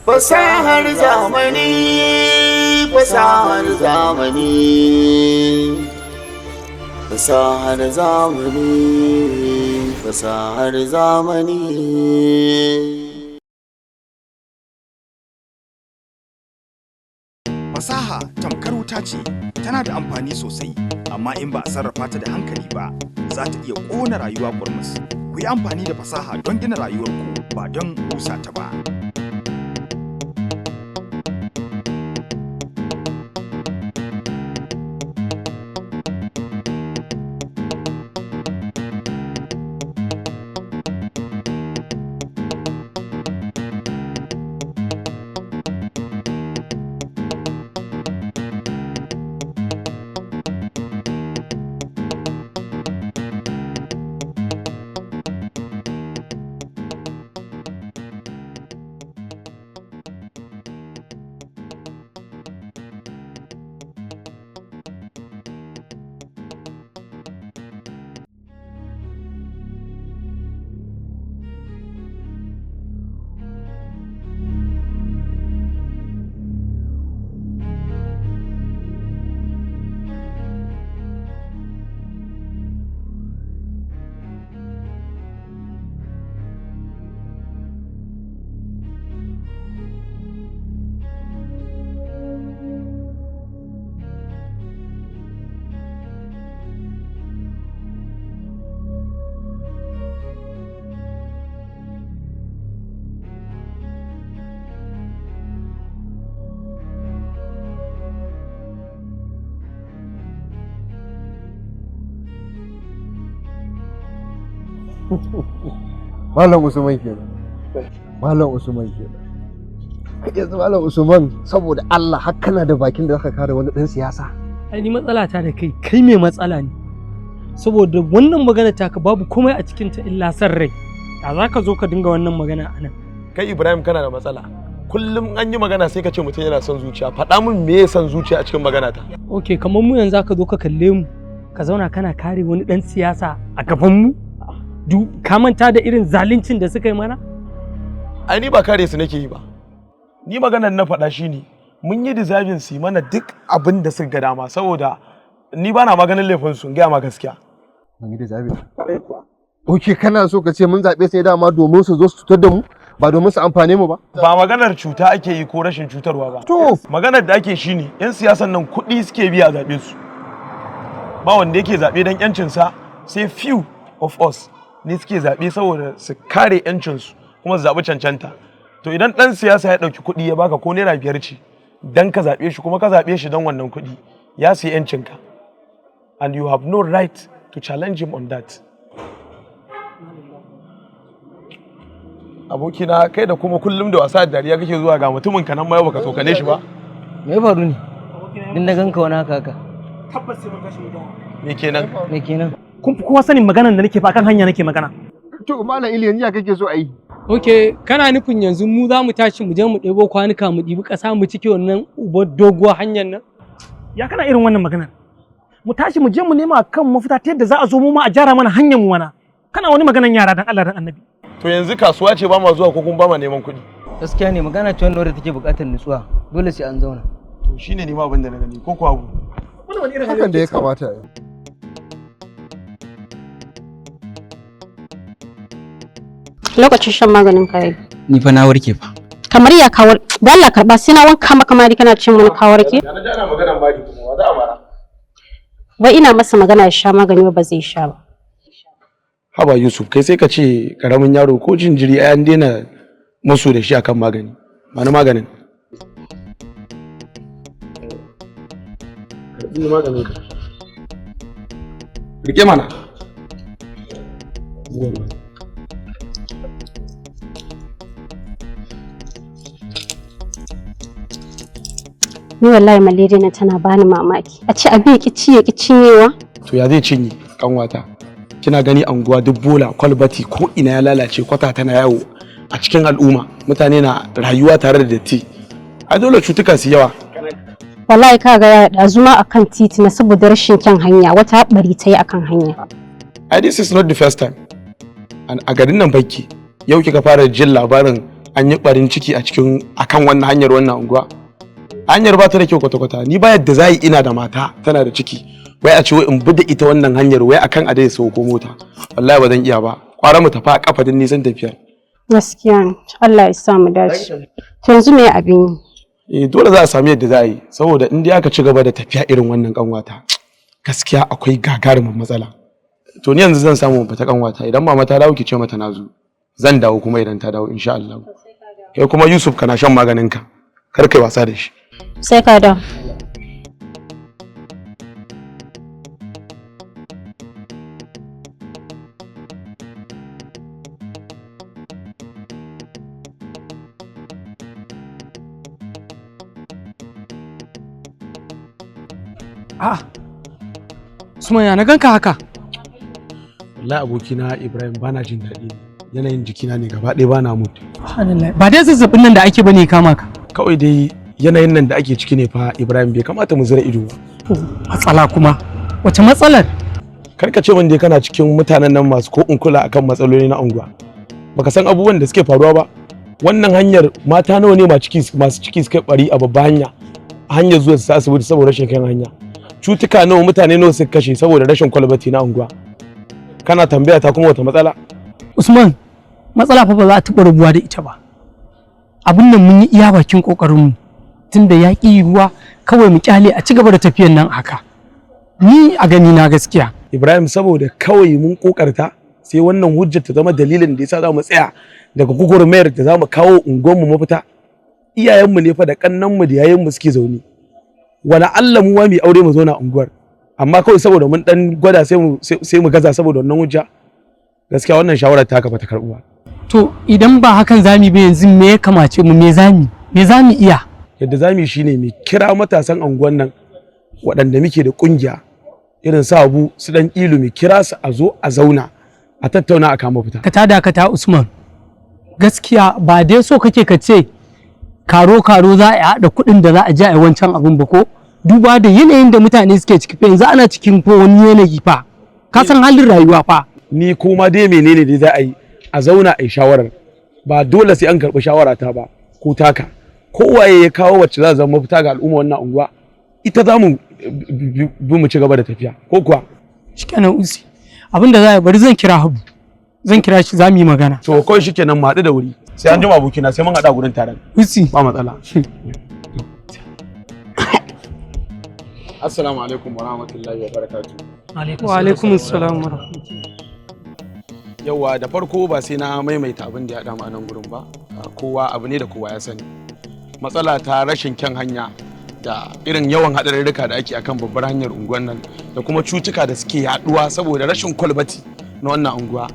Fasahar zamani, fasahar zamani, fasahar zamani, fasahar zamani. Fasaha tamkar wuta ce, tana da amfani sosai, amma in ba a sarrafa ta da hankali ba, za ta iya ƙona rayuwa ƙurmus. Ku yi amfani da fasaha don gina rayuwarku ba don rusa ta ba. Malam Usman kenan. Malam Usman kenan. Yanzu Malam Usman, saboda Allah, har kana da bakin da zaka kare wani dan siyasa? Ai ni matsala ta da kai, kai mai matsala ne. Saboda wannan magana taka babu komai a cikin ta illa san rai. Da za ka zo ka dinga wannan magana a nan? Kai Ibrahim, kana da matsala. Kullum an yi magana sai ka ce mutum yana son zuciya. Faɗa min me ya son zuciya a cikin magana ta? Ok, kamar mu yanzu ka zo ka kalle mu, ka zauna kana kare wani dan siyasa a gaban mu? Ka manta da irin zaluncin da suka yi mana? Ai ni ba kare su nake yi ba. Ni maganar na faɗa shine mun yi deserving su yi mana duk abin da suka ga dama, saboda ni ba na maganin laifin su, in gaya ma gaskiya. Mun yi da zabe. Ok, kana so ka ce mun zaɓe sai dama domin su zo su cutar da mu, ba domin su amfane mu ba? Ba maganar cuta ake yi ko rashin cutarwa ba. To. Maganar da ake shine yan siyasan nan kuɗi suke biya a zaɓe su. Ba wanda yake zaɓe don 'yancinsa, sai few of us ne suke zaɓe saboda su kare 'yancinsu kuma su zaɓi cancanta. To idan ɗan siyasa ya ɗauki kuɗi ya baka, ko ₦5 ce, don ka zaɓe shi, kuma ka zaɓe shi don wannan kuɗi, ya siya 'yancinka, and you have no right to challenge him on that. Abokina, kai da kuma kullum da wasa da dariya kake zuwa, ga mutumin ka nan ma yau baka tsokane shi ba. Me ya faru ne? Din na ganka wani haka haka. Tabbas sai mun tashi mu dawo. Me kenan? Me kenan? Kun fi kowa sanin maganar da nake fa, akan hanya nake magana. To Malam Ili, yanzu ya kake so a yi? Ok, kana nufin yanzu mu za mu tashi mu je mu ɗebo kwanuka, mu ɗibi ƙasa, mu cike wannan ubar doguwar hanyar nan? Ya kana irin wannan maganar? Mu tashi mu je mu nema kan mafita ta yadda za a zo mu ma a gyara mana hanyar mu wana. Kana wani maganar yara, dan Allah dan Annabi. To yanzu kasuwa ce ba ma zuwa ko kuma ba ma neman kuɗi? Gaskiya ne, magana ce wanda take buƙatar nutsuwa. Dole sai an zauna. To shine ni ma abin da na gani, ko kuwa Abu? Wannan wani irin Hakan da ya kamata yi. Lokacin shan maganin ka yayi. Ni fa na warke fa. Kamar ya kawar da Allah karba, sai na wanka maka mari kana cin wani kawarke. Ya na ji ana maganar mari kuma, wa za a mara? Wai ina masa magana ya sha magani, ba zai sha ba. Haba Yusuf, kai sai ka ce karamin yaro ko jinjiri, ai an daina musu da shi akan magani. Ba ni maganin. Karbi maganin ka. Rike mana. Ni wallahi malaria na tana bani mamaki. A ce abin ya ki ci ya ki cinyewa. To ya zai cinye, kanwata? Kina gani anguwa duk bola, kwalbati ko ina ya lalace, kwata tana yawo a cikin al'umma, mutane na rayuwa tare da datti. Ai dole cutuka su yawa. Wallahi ka ga ya ɗazuma akan titi na, saboda rashin kyan hanya, wata bari ta yi akan hanya. Ai this is not the first time. And a garin nan banki yau kika fara jin labarin an yi barin ciki a cikin akan wannan hanyar wannan unguwa. Hanyar ba ta da kyau kwata-kwata. Ni ba yadda za yi ina da mata tana da ciki, wai a ce wai in bi da ita wannan hanyar wai akan a dai sauko mota. Wallahi ba zan iya ba. Kwara mu tafi a kafa din nisan tafiyar. Gaskiya ne. Allah ya sa mu dace. To yanzu me abin yi? Eh, dole za a sami yadda za a yi, saboda in dai aka ci gaba da tafiya irin wannan kanwata, gaskiya akwai gagarumin matsala. To ni yanzu zan samu in fita kanwata, idan mama ta dawo ki ce mata na zo. Zan dawo kuma idan ta dawo insha Allah. Kai kuma Yusuf kana shan maganin ka, kar kai wasa da shi. Sai ka dawo. A'a. Usman, ya na ganka haka? Wallahi abokina Ibrahim bana jin daɗi ne. Yanayin jikina ne gaba ɗaya bana mood. Subhanallah. Ba dai zazzabin nan da ake bane kama ka. Kawai dai yanayin nan da ake ciki ne fa Ibrahim, bai kamata mu zira ido ba. Matsala kuma. Wace matsalar? Kar ka ce min dai kana cikin mutanen nan masu ko in kula akan matsaloli na unguwa. Baka san abubuwan da suke faruwa ba. Wannan hanyar mata nawa ne masu ciki suka bari a babban hanya. Hanyar zuwa su asibiti saboda rashin kan hanya. Cutuka nawa mutane nawa suka kashe saboda rashin kwalbati na unguwa. Kana tambaya ta kuma wata matsala? Usman, matsala fa ba za a taɓa rabuwa da ita ba. Abun nan mun yi iya bakin ƙoƙarinmu. Tunda ya ƙi yiwuwa kawai mu kyale a ci gaba da tafiyan nan haka. Ni a gani na gaskiya. Ibrahim, saboda kawai mun kokarta sai wannan hujjar ta zama dalilin da yasa za mu tsaya daga gugurmayar da za mu kawo unguwarmu mafita. Iyayenmu ne fa da kannanmu da yayyenmu suke zaune. Wala Allah mu ma mu aure mu zauna unguwar. Amma kawai saboda mun dan gwada sai mu gaza saboda wannan hujja. Gaskiya wannan shawarar ta kafa ta karbuwa. To idan ba hakan zamu ba yanzu me ya kamace mu, me zamu? Me zamu iya? Yadda zamu yi shine mu kira matasan unguwar nan waɗanda muke da kungiya irin su Abu su dan Ilu, mu kira su a zo a zauna a tattauna a kama fita. Ka tada ka ta Usman. Gaskiya ba dai so kake ka ce karo karo za a haɗa kuɗin da za a je a yi wancan abun ba ko? Duba da yanayin da mutane suke ciki fa yanzu ana cikin fa wani yanayi fa. Ka san halin rayuwa fa. Ni kuma dai menene dai za a yi a zauna a yi shawarar. Ba dole sai an karɓi shawara ta ba ko taka. Kowaye ya kawo wacce za zama mafita ga al'umma wannan unguwa, ita za mu bi mu ci gaba da tafiya ko kuwa? Shikenan Usi. Abin da za a bari zan kira Habu. Zan kira shi za mu yi magana. To kawai shikenan mu haɗu da wuri. Sai an jima abokina, sai mun haɗu a gurin taron. Usi. Ba matsala. Assalamu alaikum wa rahmatullahi wa barakatuh. Wa alaikum assalam wa rahmatullahi. Yawwa, da farko ba sai na maimaita abin da ya haɗa mu a nan gurin ba. Kowa abu ne da kowa ya sani. Matsala ta rashin kyan hanya da irin yawan haɗarurruka da ake akan babbar hanyar unguwar nan da kuma cutuka da suke yaɗuwa saboda rashin kwalbati na wannan unguwa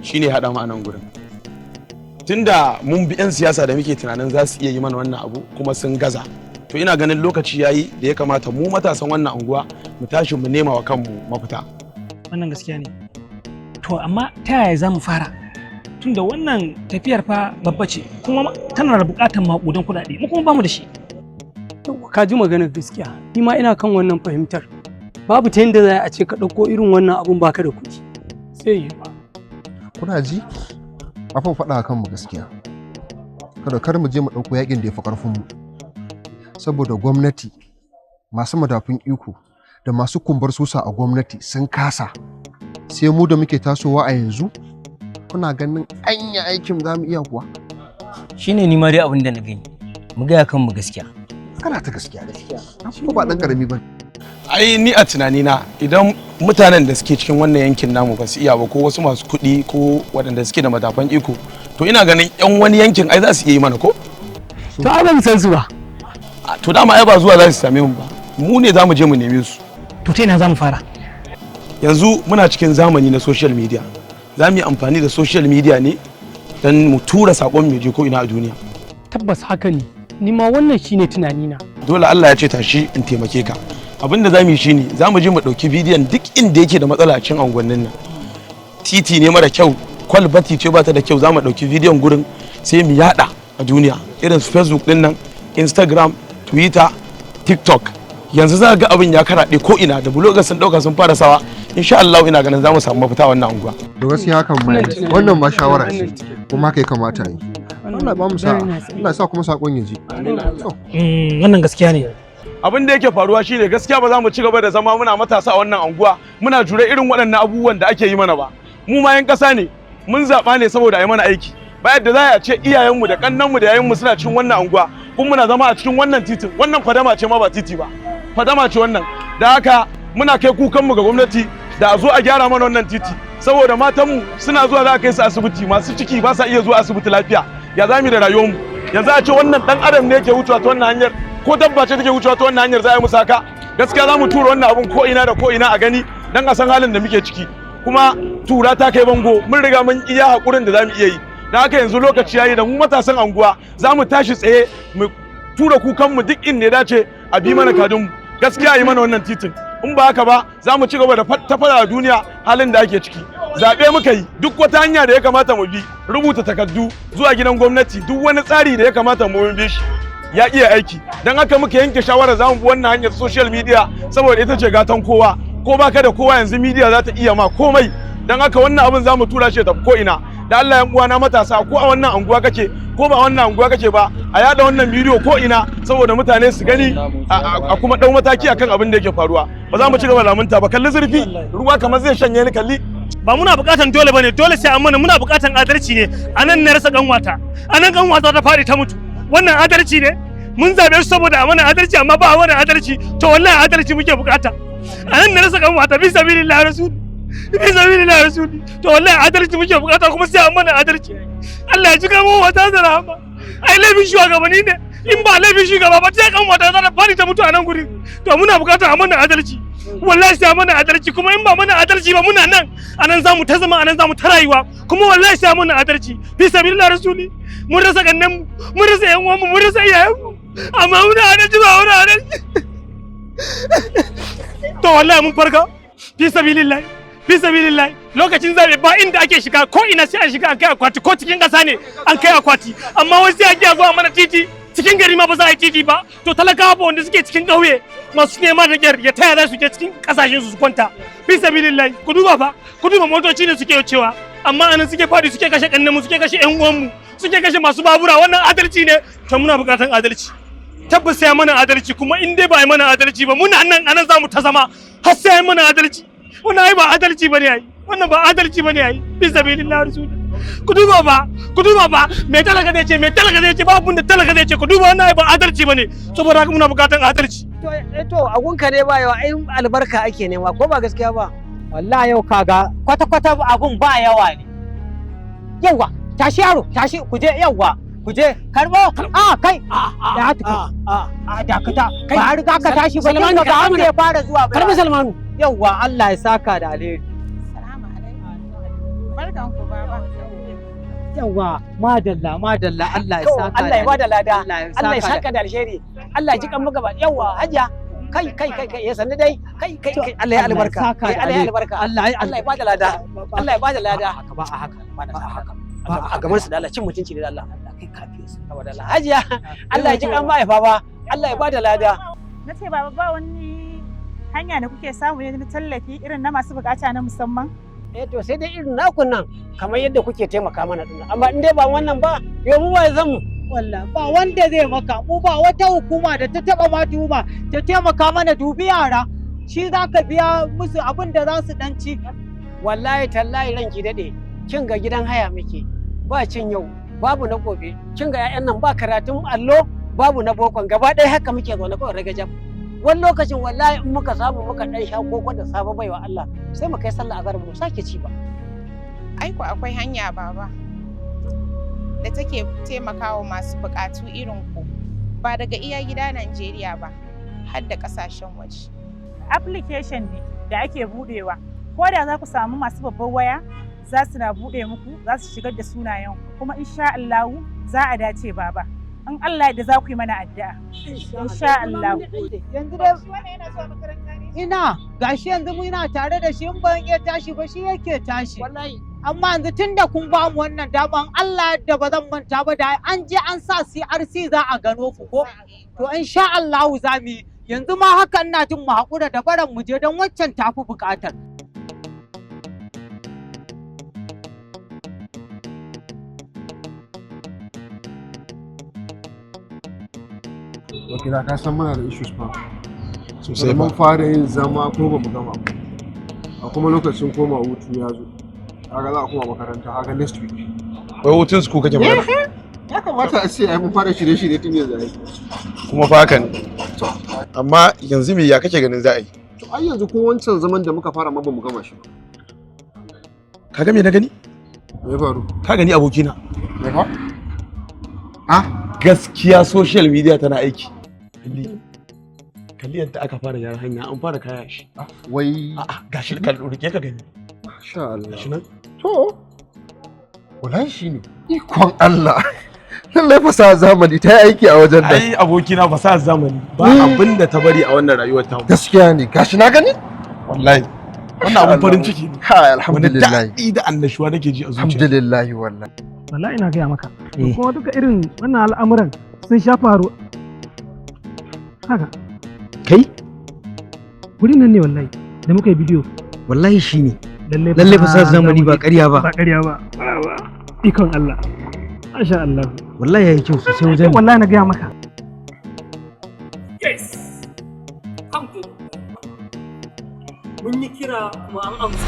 shine haɗa mu a nan gurin. Tunda mun bi 'yan siyasa da muke tunanin za su iya yi mana wannan abu kuma sun gaza. To ina ganin lokaci yayi da ya kamata mu matasan wannan unguwa mu tashi mu nema wa kanmu mafita. Wannan gaskiya ne. To amma ta yaya za mu fara? Tunda wannan tafiyar fa babba ce kuma tana da buƙatar maƙudan kuɗaɗe, mu kuma bamu da shi. Ka ji maganar gaskiya, ni ma ina kan wannan fahimtar. Babu ta yadda za a ce ka ɗauko irin wannan abun baka da kuɗi. Sai yi ba. Kuna ji? A fa faɗa kanmu gaskiya. Kada kar mu je mu ɗauko yaƙin da ya fi ƙarfinmu. Saboda gwamnati, masu madafun iko da masu kumbar susa a gwamnati sun kasa. Sai mu da muke tasowa a yanzu, kuna ganin anya aikin za mu iya kuwa? Shine ni ma dai abin da na gani. Mu gaya kanmu gaskiya. Kana ta gaskiya gaskiya. Ko ba ɗan ƙarami ba. Ai ni a tunanina idan mutanen da suke cikin wannan yankin namu ba su iya ba, ko wasu masu kuɗi ko waɗanda suke da madafan iko, to ina ganin yan wani yankin ai za su iya yi mana ko? To ai ban san su ba. To dama ai ba zuwa za su same mu ba, mu ne za mu je mu neme su. To ta ina za mu fara? Yanzu muna cikin zamani na social media. Za mu yi amfani da social media ne don mu tura saƙon mu je ko ina a duniya. Tabbas haka ne, ni ma wannan shine tunanina. Dole Allah ya ce tashi in taimake ka. Abin da za mu yi shine za mu je mu ɗauki bidiyon duk inda yake da matsala a cikin unguwannin nan. Titi ne mara kyau, kwalbati ce ba ta da kyau, za mu ɗauki bidiyon gurin sai mu yaɗa a duniya. Irin su Facebook ɗin nan, Instagram, Twitter, TikTok. Yanzu za ga abin ya karaɗe ko ina da bloggers sun ɗauka sun fara sawa. Insha Allah ina ganin za mu samu mafita wannan unguwa. Da gaskiya hakan ma wannan ma shawara ce kuma haka ya kamata yi. Allah ba mu sa'a. Allah ya sa kuma sakon ya ji. To. Wannan gaskiya ne. Abin da yake faruwa shine gaskiya ba za mu ci gaba da zama muna matasa a wannan anguwa muna jure irin waɗannan abubuwan da ake yi mana ba. Mu ma 'yan ƙasa ne, mun zaɓa ne saboda a yi mana aiki. Ba yadda za a ce iyayenmu da ƙannenmu da yayinmu suna cikin wannan anguwa, kuma muna zama a cikin wannan titin. Wannan fadama ce ma, ba titi ba, fadama ce wannan. Da haka muna kai kukanmu ga gwamnati da a zo a gyara mana wannan titi, saboda matanmu suna zuwa za a kai su asibiti, masu ciki ba sa iya zuwa asibiti lafiya. Ya za mu da rayuwarmu yanzu a ce wannan dan adam ne yake wucewa ta wannan hanyar, ko dabba ce take wucewa ta wannan hanyar za a yi musu haka? Gaskiya za mu tura wannan abun ko ina da ko ina a gani, dan a san halin da muke ciki. Kuma tura ta kai bango, mun riga mun iya hakurin da za mu iya yi. Da haka yanzu lokaci yayi da mu matasan anguwa za mu tashi tsaye mu tura kukanmu duk inda ya dace a bi mana kadinmu. Gaskiya yi mana wannan titin, in ba haka ba za mu ci gaba da ta fada duniya halin da ake ciki. Zaɓe muka yi, duk wata hanya da ya kamata mu bi, rubuta takardu zuwa gidan gwamnati, duk wani tsari da ya kamata mu bi shi, ya iya aiki. Don haka muka yanke shawara za mu bi wannan hanyar social media, saboda ita ce gatan kowa. Ko baka da kowa, yanzu media za ta iya ma komai. Don haka wannan abin za mu tura shi ya tafi ko ina. Da Allah yan uwana matasa, ko a wannan anguwa kake ko ba wannan anguwa kake ba, a yada wannan bidiyo ko ina saboda mutane su gani, a kuma dau mataki akan abin da yake faruwa. Ba za mu ci gaba da lamunta ba. Kalli zurfi ruwa kamar zai shanye ni, kalli. Ba muna bukatan dole bane, dole sai an mana. Muna bukatan adalci ne. Anan na rasa kanwata, anan kanwata ta fadi ta mutu. Wannan adalci ne? Mun zabe su saboda a mana adalci, amma ba a mana adalci. To wallahi adalci muke bukata. Anan na rasa kanwata, bi sabilillahi rasul, bi sabilillahi rasul. To wallahi adalci muke bukata, kuma sai an mana adalci. Allah ya ji kan wata da rahama. Ai laifin shugabanni ne. In ba laifin shugaba ba, sai kan wata za ta fadi ta mutu a nan guri? To muna bukatar a mana adalci. Wallahi sai mana adalci, kuma in ba mana adalci ba, muna nan, anan zamu ta zama, anan zamu ta rayuwa. Kuma wallahi sai mana adalci, fi sabilillah rasuli. Mun rasa kannan mu, mun rasa yan uwan mu, mun rasa iyayen mu, amma muna adalci ba muna adalci. To wallahi mun farka, fi sabilillah, fi sabilillah. Lokacin zabe ba inda ake shiga, ko ina sai an shiga an kai akwati, ko cikin ƙasa ne an kai akwati, amma wai sai a zuwa mana titi. Cikin gari ma ba za a yi titi ba. To talakawa ba wanda suke cikin ƙauye masu nema da ƙyar, ya taya za su je cikin ƙasashen su su kwanta? Fi sabilillahi, ku duba fa, ku duba motoci ne suke wucewa, amma anan suke fadi, suke kashe ƙannenmu, suke kashe ƴan uwanmu, suke kashe masu babura. Wannan adalci ne? To muna buƙatar adalci. Tabbas sai mana adalci, kuma in dai ba a yi mana adalci ba, muna nan, anan za mu ta zama har sai mana adalci. Wannan ai ba adalci bane ai, wannan ba adalci bane ai, fi sabilillahi rasul. Ku duba ba, ku duba ba, me talaka zai ce? Me talaka zai ce? Ba abun da talaka zai ce. Ku duba, wannan ai ba adalci bane. Saboda haka muna bukatan adalci. To eh, to agunka ne ba yawa, ai albarka ake nema, ko ba gaskiya ba? Wallahi yau kaga kwata kwata abun ba yawa ne. Yawa, tashi yaro, tashi ku je. Yawa, ku je karbo. A kai da haka, a dakata, ba riga ka tashi ba. Salmanu, ga wanda ya fara zuwa ba. Karbi Salmanu. Yawa, Allah ya saka da alheri. Barkan ku, baba. Yawa, madalla, madalla, Allah ya To saka. Allah ya bada lada. Allah Allah ya saka da alheri. Allah ya ji kan muka ba. Yawa hajiya. Kai kai kai kai, ya sanni dai. Kai kai kai, Allah ya albarka. saka Eh, da Allah ya alheri. albarka. Allah ya Allah ya bada lada. Allah ya bada lada. Haka ba a haka, ba a haka. A gaban su da Allah cin mutunci ne da Allah. Kai kafi su. Saboda Allah. Hajiya, Allah ya ji kan mahaifa ba. Allah ya bada lada. Na ce baba, ba wani hanya da kuke samu ne na tallafi irin na masu bukata na musamman? Eh to, sai dai irin nakun nan kamar yadda kuke taimaka mana dinnan. Amma in dai ba wannan ba, yo mu ba zan mu. Wallah ba wanda zai maka. Mu ba wata hukuma da ta taba ma tuhuma ta taimaka mana. Dubi yara, shi za ka biya musu abin da za su dan ci. Wallahi tallahi ranki dade, kin ga gidan haya muke, ba cin yau babu na gobe. Kin ga 'ya'yan nan ba karatun allo, babu na bokon, gaba ɗaya haka muke zaune kawai ragajab. Wani lokacin wallahi in muka samu muka ɗan sha koko da safe, baiwa Allah, sai mu kai sallah azhar mu sake ci ba. Aiko akwai hanya baba da take taimakawa masu bukatu irin ku, ba daga iya gida Najeriya ba, har da kasashen waje. Application ne da ake budewa. Ko da za ku samu masu babbar waya, za su na bude muku, za su shigar da sunayen ku, kuma insha Allahu za a dace baba. In Allah da za ku yi mana addu'a. Insha Allah. Yanzu dai ina gashi yanzu muna tare da shi, in ban iya tashi ba shi yake tashi. Wallahi. Amma yanzu tunda kun ba mu wannan daman, Allah yadda ba zan manta ba. Da an je an sa CRC za a gano ku ko? To insha Allah za mu yi. Yanzu ma haka ina jin mu haƙura da baran, mu je don waccan tafi buƙatar. Wakila, ka san muna da issues fa. Sosai. Mun fara yin zama ko ba mu gama ba. A kuma lokacin koma hutu ya zo. Kaga za a koma makaranta haka next week. Wai hutun su ko kake magana? Ya kamata a ce ai mun fara shirye-shirye tun yanzu ai. Kuma fa haka ne. Amma yanzu me ya kake ganin za a yi? To, ai yanzu ko wancan zaman da muka fara ma ba mu gama shi ba. Ka ga me na gani? Me ya faru? Ka gani, abokina? Me fa? Gaskiya social media tana aiki. Kalli. Kalli yadda aka fara gyara hanya, an fara kaya shi. Wai a'a, gashi, ka rike ka gani. Masha Allah. Gashi nan. To, wallahi shine. Ikon Allah. Lallai fasaha zamani ta yi aiki a wajen nan. Ai abokina, fasaha zamani ba abin da ta bari a wannan rayuwar ta. Gaskiya ne, gashi na gani? Wallahi. Wannan abun farin ciki ne. Kai, alhamdulillah. Wani daɗi da annashuwa nake ji a zuciya. Alhamdulillah wallahi. Wallahi ina gaya maka. Kuma duka irin wannan al'amuran sun sha faru haka. Kai. Wurin nan ne wallahi da muka yi bidiyo. Wallahi shine. Lalle. Lalle fasaha zamani ba ƙarya ba. Ba ƙarya ba. Ikon Allah. Masha Allah. Wallahi yayi kyau sosai wajen. Wallahi na gaya maka. Yes. Alhamdulillah. Mun yi kira kuma an amsa.